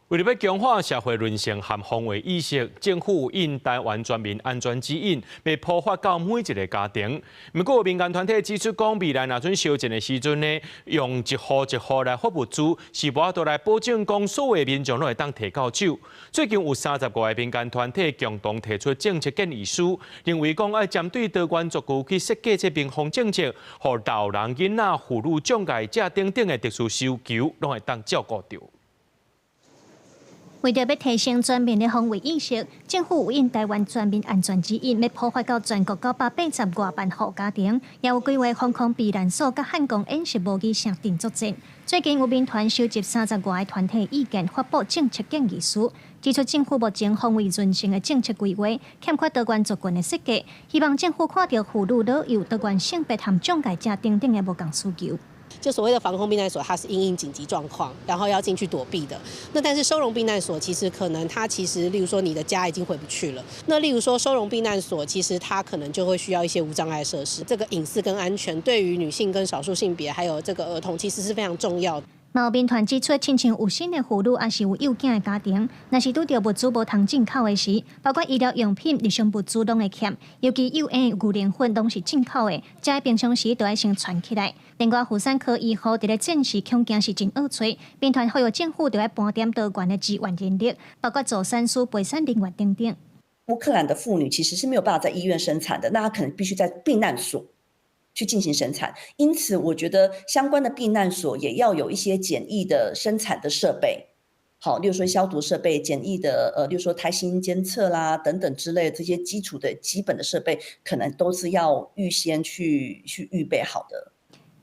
為著欲強化社會韌性和防衛意識，政府印台灣全民安全指引，欲普發到每一个家庭。毋過有民間團體指出講，未來若準燒戰的時陣呢，用一戶一戶來發物資，是無法度來保證講所有民眾攏會當提到手。最近有35個民間團體共同提出政策建議書，認為講愛針對多元族群去設計這民防政策，予老人、囡仔、婦女、障礙者等等的特殊需求，攏會當照顧著。為著欲提升全民的防衛意識，政府有印台灣全民安全指引，欲普發到全國980外萬戶家庭，也有規劃防空避難所佮漢光演習模擬城鎮作戰。最近有民團收集35個團體意見，發布政策建議書，指出政府目前防衛韌性的政策規劃欠缺多元族群的設計，希望政府看著婦女、老幼、多元性別和障礙者等等的無仝需求。就所謂的防空避難所，它是因應緊急狀況，然後要進去躲避的。那但是收容避難所，其實可能它其實，例如說你的家已經回不去了。那例如說收容避難所，其實它可能就會需要一些無障礙設施。這個隱私跟安全，對於女性跟少數性別，還有這個兒童，其實是非常重要的。嘛有民團指出，親像有身的婦女，抑是有幼囝的家庭，若是拄著物資無通進口的時，包括醫療用品、日常物資攏會欠，尤其幼嬰牛奶粉攏是進口的，這平常時都愛先存起來。另外，婦產科醫護佇咧戰時恐驚是真惡揣，民團呼籲政府著愛盤點多元的支援人力，包括助產師、陪產人員等等。烏克蘭的婦女其實是沒有辦法在醫院生產的，那她可能必須在避難所去進行生產，因此我覺得相關的避難所也要有一些簡易的生產的設備，好，例如說消毒設備、簡易的，例如說胎心監測啦等等之類的這些基礎的基本的設備，可能都是要預先去預備好的。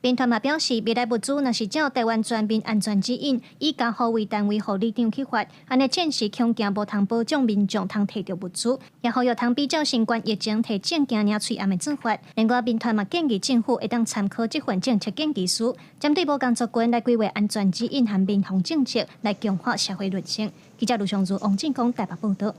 民團嘛表示，未來物資若是照台灣全民安全指引，以家戶為單位，予里長去發，按呢戰時恐驚無通保障民眾通提著物資，也呼籲通比照新冠疫情提證件領喙罨的做法。另外，民團嘛建議政府會當參考這份政策建議書，針對無仝族群來規劃安全指引和民防政策，來強化社會韌性。記者盧尚如、王進光台北報導。